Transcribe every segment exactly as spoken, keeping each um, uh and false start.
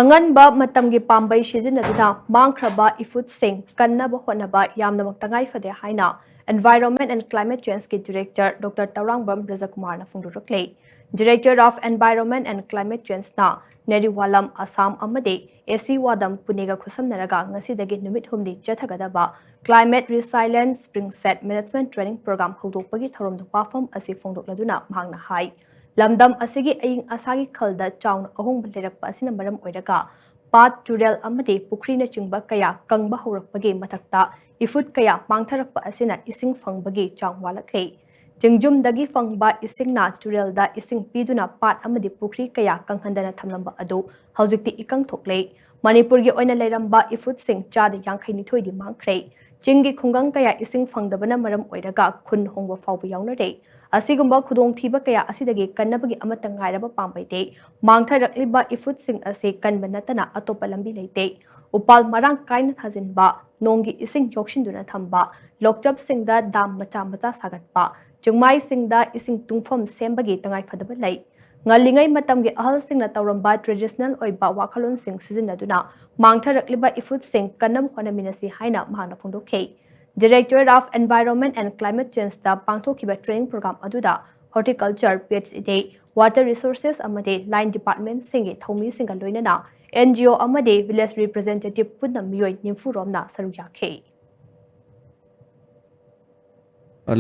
ꯑꯉꯟꯕ ꯃꯇꯝꯒꯤ ꯄꯥꯝꯕꯩ ꯁꯤꯖꯤꯟꯅꯗꯨꯅ ꯃꯥꯡꯈ꯭ꯔꯕ ꯏꯐꯨꯠꯁꯤꯡ ꯀꯟꯅꯕ ꯍꯣꯠꯅꯕ ꯌꯥꯝꯅꯃꯛ ꯇꯉꯥꯏ ꯐꯗꯦ ꯍꯥꯏꯅ Environment and Climate Change ꯀꯤ Director Doctor Tourangbam ꯕ꯭ꯔꯖꯀꯨꯃꯥꯔꯅ ꯐꯣꯡꯗꯣꯔꯛꯂꯤ꯫ Director of Environment and Climate Change ꯅ ꯅꯦꯔꯤꯋꯥꯂꯝ ꯑꯁꯥꯝ ꯑꯃꯗꯤ ꯑꯦ ꯁꯤ ꯋꯥꯗꯝ ꯄꯨꯅꯦꯒ ꯈꯨꯠꯁꯝꯅꯔꯒ ꯉꯁꯤꯗꯒꯤ ꯅꯨꯃꯤꯠ ꯍꯨꯝꯅꯤ ꯆꯠꯊꯒꯗꯕ Climate Resilience Spring Set Management Training Program ꯍꯧꯗꯣꯛꯄꯒꯤ ꯊꯧꯔꯝꯗ ꯋꯥꯐꯝ ꯑꯁꯤ ꯐꯣꯡꯗꯣꯛꯂꯗꯨꯅ ꯃꯍꯥꯛꯅ ꯍꯥꯏ, ꯂꯝꯗꯝ ꯑꯁꯤꯒꯤ ꯑꯏꯪ ꯑꯁꯥꯒꯤ ꯈꯜꯗ ꯆꯥꯎꯅ ꯑꯍꯣꯡꯕ ꯂꯩꯔꯛꯄ ꯑꯁꯤꯅ ꯃꯔꯝ ꯑꯣꯏꯔꯒ ꯄꯥꯠ, ꯇꯨꯔꯦꯜ ꯑꯃꯗꯤ ꯄꯨꯈ꯭ꯔꯤꯅꯆꯤꯡꯕ ꯀꯌꯥ ꯀꯪꯕ ꯍꯧꯔꯛꯄꯒꯤ ꯃꯊꯛꯇ ꯏꯐꯨꯠ ꯀꯌꯥ ꯃꯥꯡꯊꯔꯛꯄ ꯑꯁꯤꯅ ꯏꯁꯤꯡ ꯐꯪꯕꯒꯤ ꯆꯥꯡ ꯋꯥꯠꯂꯛꯂꯦ꯫ ꯆꯤꯡꯖꯨꯝꯗꯒꯤ ꯐꯪꯕ ꯏꯁꯤꯡꯅ ꯇꯨꯔꯦꯜꯗ ꯏꯁꯤꯡ ꯄꯤꯗꯨꯅ ꯄꯥꯠ ꯑꯃꯗꯤ ꯄꯨꯈ꯭ꯔꯤ ꯀꯌꯥ ꯀꯪꯍꯟꯗꯅ ꯊꯝꯂꯝꯕ ꯑꯗꯨ ꯍꯧꯖꯤꯛꯇꯤ ꯏꯀꯪ ꯊꯣꯛꯂꯦ꯫ ꯃꯅꯤꯄꯨꯔꯒꯤ ꯑꯣꯏꯅ ꯂꯩꯔꯝꯕ ꯏꯐꯨꯠꯁꯤꯡ ꯆꯥꯗ ꯌꯥꯡꯈꯩ ꯅꯤꯊꯣꯏꯗꯤ ꯃꯥꯡꯈ꯭ꯔꯦ꯫ ꯆꯤꯡꯒꯤ ꯈꯨꯡꯒꯪ ꯀꯌꯥ ꯏꯁꯤꯡ ꯐꯪꯗꯕꯅ ꯃꯔꯝ ꯑꯣꯏꯔꯒ ꯈꯨꯟ ꯍꯣꯡꯕ ꯐꯥꯎꯕ ꯌꯥꯎꯅꯔꯦ꯫ ꯑꯁꯤꯒꯨꯝꯕ ꯈꯨꯗꯣꯡꯊꯤꯕ ꯀꯌꯥ ꯑꯁꯤꯗꯒꯤ ꯀꯟꯅꯕꯒꯤ ꯑꯃꯠꯇ ꯉꯥꯏꯔꯕ ꯄꯥꯝꯕꯩꯗꯤ ꯃꯥꯡꯊꯔꯛꯂꯤꯕ ꯏꯐꯨꯠꯁꯤꯡ ꯑꯁꯤ ꯀꯟꯕ ꯅꯠꯇꯅ ꯑꯇꯣꯞꯄ ꯂꯝꯕꯤ ꯂꯩꯇꯦ꯫ ꯎꯄꯥꯜ ꯃꯔꯥꯡ ꯀꯥꯏꯅ ꯊꯥꯖꯤꯟꯕ, ꯅꯣꯡꯒꯤ ꯏꯁꯤꯡ ꯌꯣꯛꯁꯤꯟꯗꯨꯅ ꯊꯝꯕ, ꯂꯣꯛꯆꯞꯁꯤꯡꯗ ꯗꯥꯝ ꯃꯆꯥ ꯃꯆꯥ ꯁꯥꯒꯠꯄ, ꯆꯤꯡꯃꯥꯏꯁꯤꯡꯗ ꯏꯁꯤꯡ ꯇꯨꯡꯐꯝ ꯁꯦꯝꯕꯒꯤ ꯇꯉꯥꯏꯐꯗꯕ ꯂꯩ꯫ ꯉꯜꯂꯤꯉꯩ ꯃꯇꯝꯒꯤ ꯑꯍꯜꯁꯤꯡꯅ ꯇꯧꯔꯝꯕ traditional ꯑꯣꯏꯕ ꯋꯥꯈꯜꯂꯣꯟꯁꯤꯡ ꯁꯤꯖꯤꯟꯅꯗꯨꯅ ꯃꯥꯡꯊꯔꯛꯂꯤꯕ ꯏꯐꯨꯠꯁꯤꯡ ꯀꯟꯅꯕ ꯍꯣꯠꯅꯃꯤꯟꯅꯁꯤ ꯍꯥꯏꯅ ꯃꯍꯥꯛꯅ ꯐꯣꯡꯗꯣꯛꯈꯤ꯫ Directorate of Environment and Climate Change ꯇ ꯄꯥꯡꯊꯣꯛꯈꯤꯕ training program ꯑꯗꯨꯗ Horticulture, P H E D, Water Resources ꯑꯃꯗꯤ Line Department ꯁꯤꯡꯒꯤ ꯊꯧꯃꯤꯁꯤꯡꯒ ꯂꯣꯏꯅꯅ N G O ꯑꯃꯗꯤ village representative ꯄꯨꯟꯅ ꯃꯤꯑꯣꯏ ꯅꯤꯐꯨ ꯔꯣꯝꯅ ꯁꯔꯨꯛ ꯌꯥꯈꯤ꯫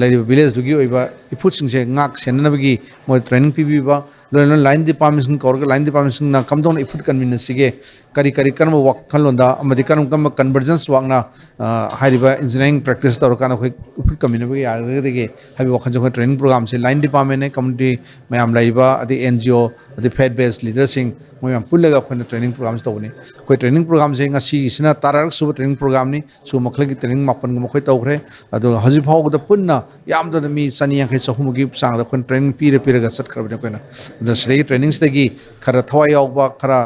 ꯂꯩꯔꯤꯕ village ꯇꯨꯒꯤ ꯑꯣꯏꯕ ꯏꯐꯨꯠꯁꯤꯡꯁꯦ ꯉꯥꯛ ꯁꯦꯟꯅꯅꯕꯒꯤ ꯃꯣꯏ training ꯄꯤꯕꯤꯕ, ꯂꯣꯏꯅ ꯂꯣꯏꯅ line department ꯁꯤꯡ ꯀꯧꯔꯒ line department ꯁꯤꯡꯅ ꯀꯝꯗꯧꯅ ꯏꯐꯨꯠ ꯀꯟꯃꯤꯟꯅꯁꯤꯒꯦ, ꯀꯔꯤ ꯀꯔꯤ ꯀꯔꯝꯕ ꯋꯥꯈꯜꯂꯣꯟꯗ ꯑꯃꯗꯤ ꯀꯔꯝ ꯀꯔꯝꯕ convergence work ꯅ, ꯑ, ꯍꯥꯏꯔꯤꯕ engineering practice ꯇꯧꯔꯀꯥꯟꯗ ꯑꯩꯈꯣꯏ ꯏꯐꯨꯠ ꯀꯟꯃꯤꯟꯅꯕ ꯌꯥꯒꯗꯒꯦ ꯍꯥꯏꯕꯒꯤ ꯋꯥꯈꯜꯁꯦ ꯑꯩꯈꯣꯏ training program ꯁꯦ line department ꯅꯦ, community ꯃꯌꯥꯝ ꯂꯩꯔꯤꯕ, ꯑꯗꯩ N G O, ꯑꯗꯩ faith based leader ꯁꯤꯡ, ꯃꯣꯏ ꯃꯌꯥꯝ ꯄꯨꯜꯂꯒ ꯑꯩꯈꯣꯏꯅ training program ꯁꯦ ꯇꯧꯕꯅꯤ꯫ ꯑꯩꯈꯣꯏ training program ꯁꯦ ꯉꯁꯤꯒꯤꯁꯤꯅ ꯇꯔꯥꯔꯛ ꯁꯨꯕ training program ꯅꯤ꯫ ꯁꯨ ꯃꯈꯜꯒꯤ training ꯃꯥꯄꯟꯒꯨꯝꯕ ꯑꯩꯈꯣꯏ ꯇꯧꯈ꯭ꯔꯦ꯫ ꯑꯗꯨꯒ ꯍꯧꯖꯤꯛ ꯐꯥꯎꯕꯗ ꯄꯨꯟꯅ ꯌꯥꯝꯗ꯭ꯔꯕꯗ ꯃꯤ ꯆꯅꯤ ꯌꯥꯡꯈꯩ ꯆꯍꯨꯝꯒꯤ ꯆꯥꯡꯗ ꯑꯩꯈꯣꯏꯅ training ꯄꯤꯔ ꯄꯤꯔꯒ ꯆꯠꯈ꯭ꯔꯕꯅꯤ꯫ ꯑꯩꯈꯣꯏꯅ ꯑꯗꯨꯅ ꯁꯤꯗꯒꯤ training ꯁꯤꯗꯒꯤ ꯈꯔ ꯊꯋꯥꯏ ꯌꯥꯎꯕ, ꯈꯔ,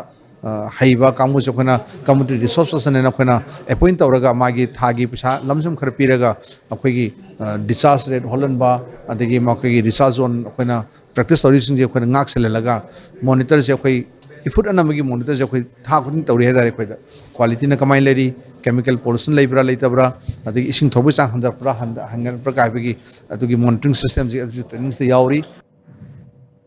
ꯑ, ꯍꯩꯕ ꯀꯥꯡꯕꯨꯁꯦ ꯑꯩꯈꯣꯏꯅ community resource person ꯍꯥꯏꯅ ꯑꯩꯈꯣꯏꯅ appoint ꯇꯧꯔꯒ ꯃꯥꯒꯤ ꯊꯥꯒꯤ ꯄꯩꯁꯥ lump sum ꯈꯔ ꯄꯤꯔꯒ ꯑꯩꯈꯣꯏꯒꯤ, ꯑ, discharge rate ꯍꯣꯜꯍꯟꯕ, ꯑꯗꯒꯤ ꯃꯈꯣꯏꯒꯤ discharge zone ꯑꯩꯈꯣꯏꯅ practice ꯇꯧꯔꯤꯁꯤꯡꯁꯦ ꯑꯩꯈꯣꯏꯅ ꯉꯥꯛ ꯁꯦꯜꯍꯜꯂꯒ monitor ꯁꯦ ꯑꯩꯈꯣꯏ ꯏꯐꯨꯠ ꯑꯅꯝꯕꯒꯤ ꯃꯣꯅꯤꯇꯔꯁꯦ ꯑꯩꯈꯣꯏ ꯊꯥ ꯈꯨꯗꯤꯡ ꯇꯧꯔꯤ ꯍꯥꯏꯇꯥꯔꯦ꯫ ꯑꯩꯈꯣꯏꯗ ꯀ꯭ꯋꯥꯂꯤꯇꯤꯅ ꯀꯃꯥꯏꯅ ꯂꯩꯔꯤ, ꯀꯦꯃꯤꯀꯦꯜ ꯄꯣꯂꯨꯁꯟ ꯂꯩꯕ꯭ꯔꯥ ꯂꯩꯇꯕ꯭ꯔꯥ, ꯑꯗꯒꯤ ꯏꯁꯤꯡ ꯊꯣꯛꯄꯒꯤ ꯆꯥꯡ ꯍꯟꯊꯔꯛꯄ꯭ꯔꯥ ꯍꯟꯊ- ꯍꯦꯟꯒꯠꯂꯛꯄ꯭ꯔꯥ ꯀꯥꯏꯕꯒꯤ ꯑꯗꯨꯒꯤ ꯃꯣꯅꯤꯇꯔꯤꯡ ꯁꯤꯁꯇꯦꯝꯁꯦ ꯑꯗꯨꯁꯨ ꯇ꯭ꯔꯦꯅꯤꯡꯁꯤꯗ ꯌꯥꯎꯔꯤ꯫